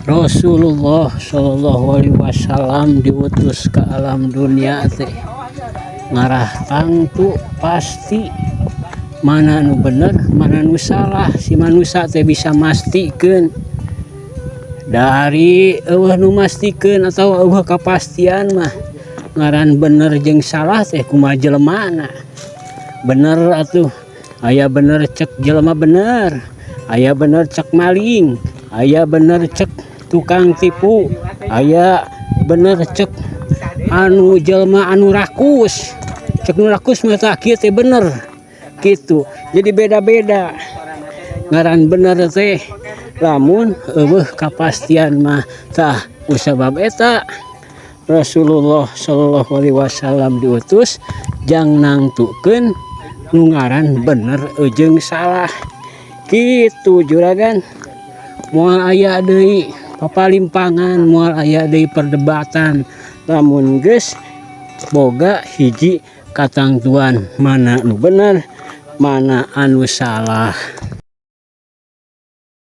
Rasulullah Shallallahu Alaihi Wasallam diutus ke alam dunia teh ngarah tangtu pasti mana nu bener, mana nu salah. Si manusia teh bisa mastikeun dari euweuh nu mastikeun atau euweuh kapastian mah. Ngaran bener jeung salah teh kumaha jelemana. Bener atuh aya bener cek jelema bener, aya bener cek maling, aya bener cek tukang tipu, aya bener cek anu jelema anu rakus. Cek nu rakus mah tah kieu teh bener gitu. Jadi beda-beda ngaran bener teh lamun euweuh kapastian mah. Tah, kusabab eta Rasulullah Shallallahu Alaihi Wasallam diutus jang nangtukeun nu ngaran bener jeung salah gitu, juragan. Moal aya deui papalimpangan, moal aya deui perdebatan lamun geus boga hiji katangtuan mana nu bener, mana anu salah.